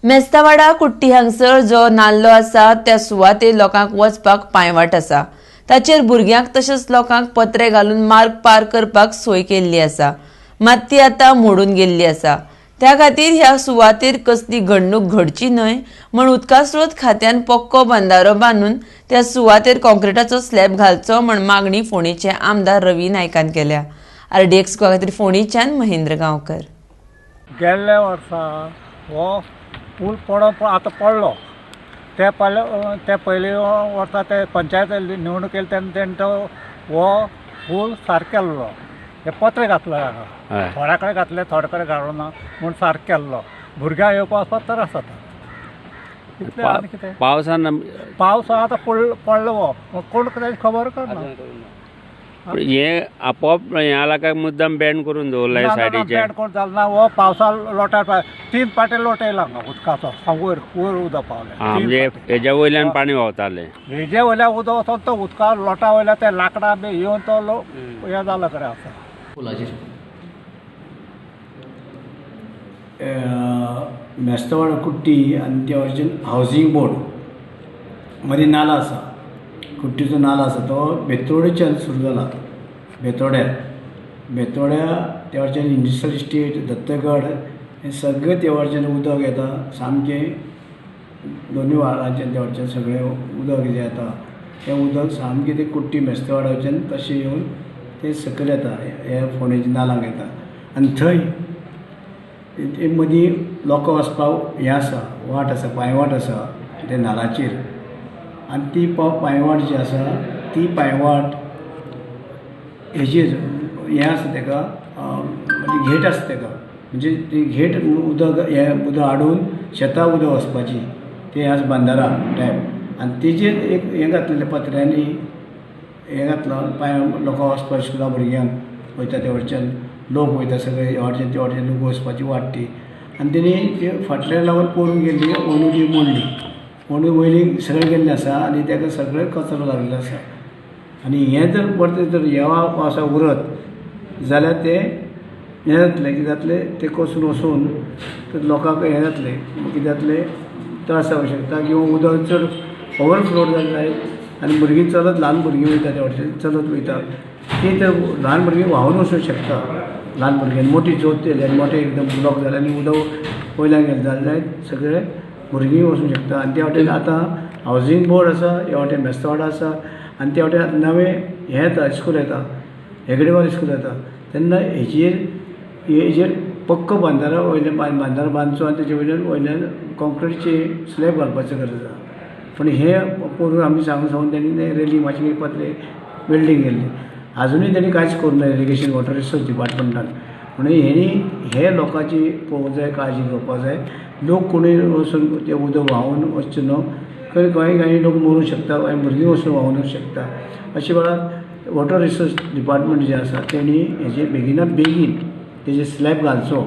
मेस्तावाडा कुट्टी हांगसर जो नाल्लो आसा त्या सुवातेर लोकांक वचपाक पांयवाट आसा. ताचेर भुरग्यांक तशेंच लोकांक पत्रे घालून मार्ग पार करपाक सोय केल्ली आसा, मात ती आतां मोडून गेल्ली आसा. त्या खातीर ह्या सुवातेर कसली घडणूक घडची न्हय म्हूण उदका स्रोत खात्यान पक्को बंदारो बांदून त्या सुवातेर कॉन्क्रिटाचो स्लॅब घालचो म्हूण मागणी फोंडेचे आमदार रवी नायकान केल्या. आरडीएक्स गोवा खातीर फोंडेच्यान महेंद्र गांवकर. गेल्ल्या वर्सा हो पूल पडोन आतां पडलो. ते पयले ते पयले वर्सा ते पंचायत निवडणूक केली तेन्ना तेणें तो हो पूल सारको केल्लो. हे पत्रे घातले हांगा, थोड्या कडेन घातले, थोडे कडेन घालूं ना म्हूण सारको केल्लो. भुरग्यांक येवपा वचपाक त्रास जाता. इतलें आनी कितें. पावसान पावस आतां पडलो हो कोण ताची खबर करना. हे आपोआप हें जाला काय मुद्दाम बँड करून दवरलाय सायडीचे? बँड कोण जालें ना. हो पावसा लोटार 3 पाटे लोट येयला हांगा उदकाचो, वयर वयर उदक पावलें. म्हणजे हेज्या वयल्यान पाणी व्हांवतालें, हेजे वयल्यान उदक वचोन तो उदका लोटा वयल्या ते लांकडां बी येवन तो हें जालो कडेन आसा. पुलाचेर मेस्तावाडा कुट्टी आनी त्या वटेच्यान हावजींग बोर्ड मदीं नाला आसा, कुट्टीचो नाला आसा तो बेतोडेच्यान सुरू जाला. बेतोड्या बेतोड्या त्या वटेच्यान इंडस्ट्रियल इस्टेट, दत्तगड हें सगळें त्या वटेच्यान उदक येता. सामकें दोनूय वाठारांच्यान त्या वटेच्यान सगळें उदक जें येता तें उदक सामकें तें कुट्टी मेस्तावाड्याच्यान तशें येवन तें सकयल येता, हे फोंडेच्या नालांक येता. आनी थंय मदीं लोकां वचपाक हें आसा, वाट आसा, पांयवाट आसा ते नालाचेर. आनी ती पांयवाट जी आसा ती पांयवाट हेजेर हें आसा तेका, म्हणजे घेट आसा तेका, म्हणजे ती घेट उदक हें उदक हाडून शेतां उदक वचपाची तें आसा बांदारा टायप. आनी तेजेर एक हें घातलेलें पत्र्यांनी हें घातलां पांय लोकां वचपाक, स्कुला भुरग्यांक वयता ते वटच्यान लोक वयता सगळे ह्या वटच्यान ते वटच्यान लोक वचपाची वाट ती. आनी तेणी ती फाटल्यान लागून पोरून गेल्ली, ओणू ती मोडली, ओणू वयली सगळें गेल्लें आसा आनी तेका सगळें कचरो लागिल्लो आसा. आनी हें जर परतें जर ह्या पावसा उरत जाल्यार तें हें जातलें, कितें जातलें, तें कोसून वचून लोकांक हें जातलें, कितें जातलें, त्रास जावंक शकता. किंवां उदक चड ओवरफ्लो जालें जायत आनी भुरगीं चलत, ल्हान भुरगीं वयता त्या वटेन चलत वयता, ती तर ल्हान भुरगीं व्हांवून वचूंक शकता. ल्हान भुरग्यांनी मोठी जोत येयली आनी मोठे एकदम ब्लॉक जाले आनी उदक वयल्यान गेलें जाल्यार जायत सगळे भुरगीं वचूंक शकता. आनी त्या वटेन आतां हावजींग बोर्ड आसा, ह्या वटेन मेस्तावाडा आसा आनी त्या वटेन आतां नवें हें येता, स्कूल येता, हेगडेवाल स्कूल येता. तेन्ना हेजेर पक्को बांदारा वयल्यान बांदारो बांदचो आनी तेजे वयल्यान वयल्यान कॉन्क्रिटची स्लॅब घालपाची गरज आसा. पूण हें पोरून आमी सांगून सांगून तेणी रेलिंग मातशी पत्रे वेल्डींग केल्ली, आजुनूय तेणी कांयच करूंक ना इरिगेशन वॉटर रिसोर्स डिपार्टमेंटान. म्हणून हेणी हे लोकांची पळोवंक जाय, काळजी घेवपाक जाय. लोक कोणूय वचून तें उदक व्हांवून वचचें न्हू, खंय कांय कांय लोक मरूंक शकता, कांय भुरगीं वचून व्हांवून वचूंक शकता. अशे वेळार वॉटर रिसोर्स डिपार्टमेंट जें आसा तेणी हेजेर बेगिनात बेगीन तेजेर स्लॅब घालचो.